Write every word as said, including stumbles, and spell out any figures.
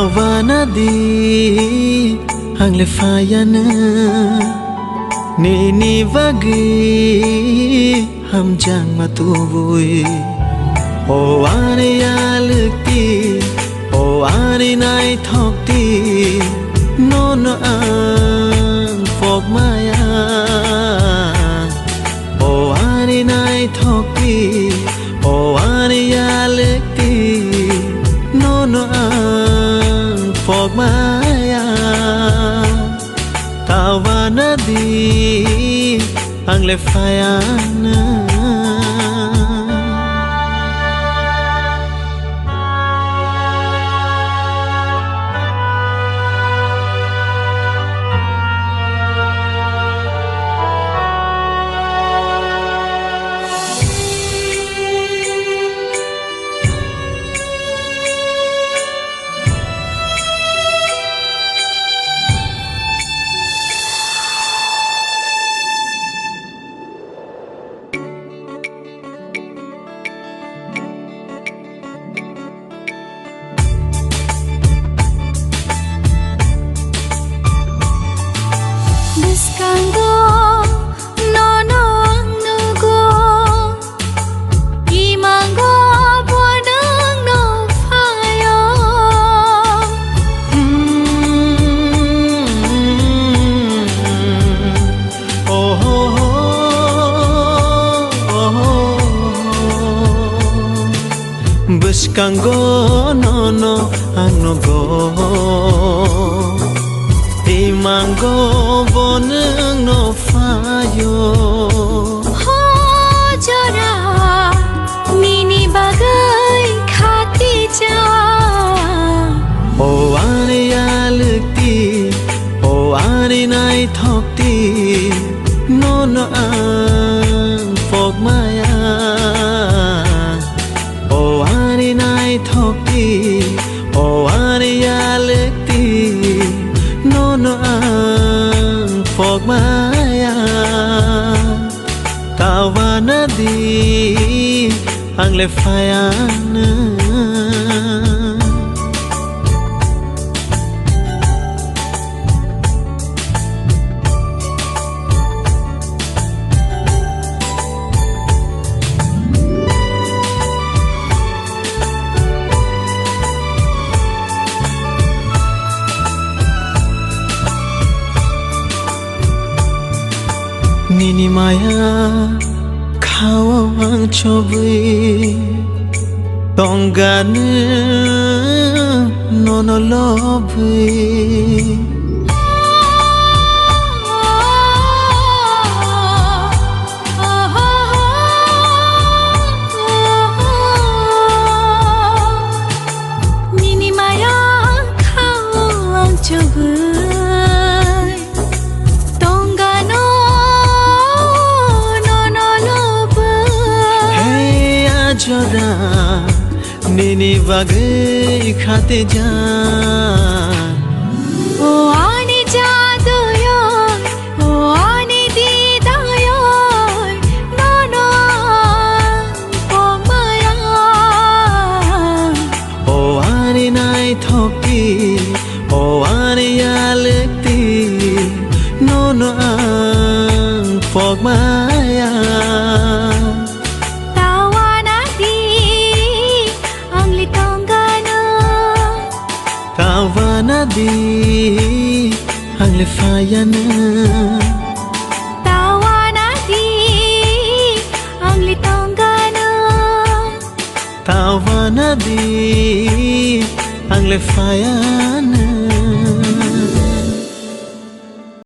Wanadi ang le phayano nini bagwi hamjakma tubui. O ani yalwkti, o ani naithokti, nono ang pokmaya. O ani naithokti, o ani yalwkti, nono ang pokmaya. Tawanadi ang le phayano. Bwskango nono ang nugo, imango bo nwngno phaio. Mm. Oho, oho. Bwskango nono ang nugo, imango bo nwngno phaio. Ho jora nini bagwi khatijak. O ani yalwkti, o ani naithokti, nono ang pokmaya. O ani naithokti, o ani yalwkti, nono ang pokmaya. Tawanadi ang le phayano. Nini maya khao ang chobwi tongano nono lobwi. Nini maya khao ang chobwi tongano nono lobwi. Hey, ajora nini bagwi khatijak. O ani jaduyoi, o ani didayoi, nono ang pokmaya. O ani naithokti, o ani yalwkti, nono ang pokmaya. Tawanadi ang le tongano. Tawanadi ang le phayano. Tawanadi ang le tongano. Tawanadi ang le phaya.